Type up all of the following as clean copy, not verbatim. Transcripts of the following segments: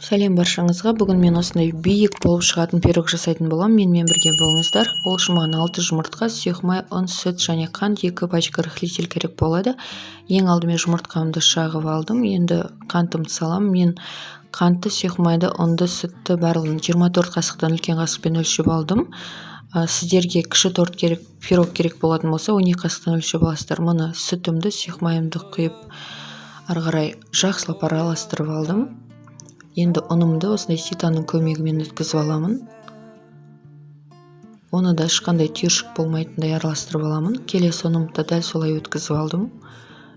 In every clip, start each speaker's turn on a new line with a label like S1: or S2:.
S1: Сәлем баршаңызға! Бүгін мен осындай биік болып шығатын пирог жасайтын боламын. Менімен бірге болыңыздар. Ол үшін маған алты жұмыртқа, сұйық май, ұн, сүт және қант, 2 пачка рыхлитель керек болады. Ең алдымен жұмыртқамды шағып алдым. Енді қантымды саламын. Мен қантты, сұйық майды, ұнды, сүтті барлығын 24 қасықтан үлкен қасықпен өлшеп алдым. Сіздерге кіші торт керек, пирог керек болатын болса, 12 қасықтан өлшеп аласыздар. Мұны сүтімді, сұйық майымды құйып, ары қарай жақсылап араластырып алдым. Енді ұнымды осындай ситаның көмегімен өткізіп аламын. Оны да ешқандай түйіршік болмайтындай араластырып аламын. Келесі ұнымды да дәл солай өткізіп алдым.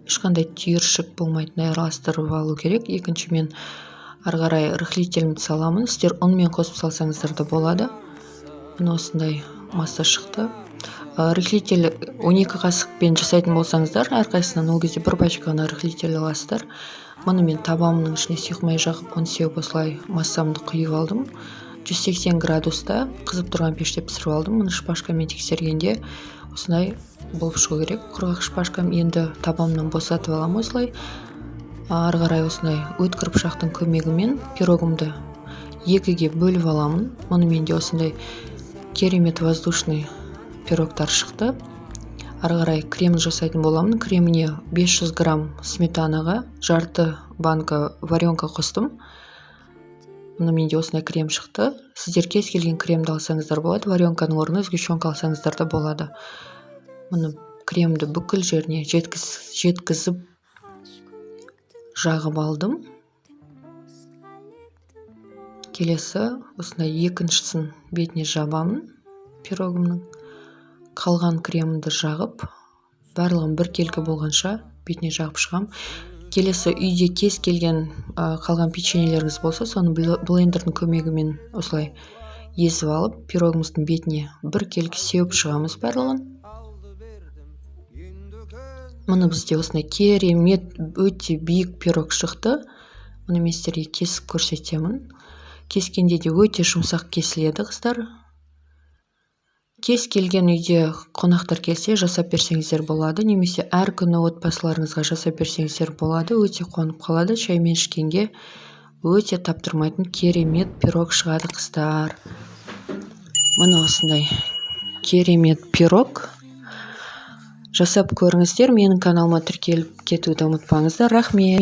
S1: Ешқандай түйіршік болмайтындай араластырып алу керек. Екінші, мен ары қарай рыхлителімді саламын. Сіздер ұнмен қосып салсаңыздар да болады. Міне, осындай масса шықты. Рыхлитель 12 қасықпен жасайтын болсаңыздар әрқайсысынан, ол кезде бір пачка ғана рыхлитель аласыздар. Мұны мен табамның ішіне сұйық май жағып, ұн сеуіп, осылай массамды құйып алдым. 180 градуста қызып тұрған пеште пісіріп алдым. Мұны шпажкамен тексергенде осындай болып шығу керек, құрғақ шпажкам. Енді табамнан босатып аламын осылай. Ары қарай осындай өткір пышақтың көмегімен пирогымды екіге бөліп аламын. Мұны менде осындай керемет воздушный пирогтар шықты. Ары қарай крем жасайтын боламын. Креміне 500 грамм сметанаға жарты банка варенка қостым. Мына менде осындай крем шықты. Сіздер кез келген кремді алсаңыздар болады, варенканың орнына сгущенка алсаңыздар да болады. Мұны кремді бүкіл жеріне жеткізіп жағып алдым. Келесі осындай екіншісін бетіне жабамын пирогымның. Қалған кремімді жағып, барлығын біркелкі болғанша бетіне жағып шығамын. Келесі үйде кез келген қалған печеньелеріңіз болса, соны блендердің көмегімен осылай езіп алып, пирогымыздың бетіне біркелкі сеуіп шығамыз барлығын. Міне, бізде осындай керемет, өте биік пирог шықты. Мұны мен сіздерге кесіп көрсетемін. Кескенде де өте жұмсақ кесіледі, қыздар. Кез келген үйде қонақтар келсе, жасап берсеңіздер болады немесе әр күні отбасыларыңызға жасап берсеңіздер болады. Өте қуанып қалады. Шаймен ішкенге өте таптырмайтын керемет пирог шығады, қыздар. Міне, осындай керемет пирог жасап көріңіздер. Менің каналыма тіркеліп кетуді ұмытпаңыздар. Рахмет!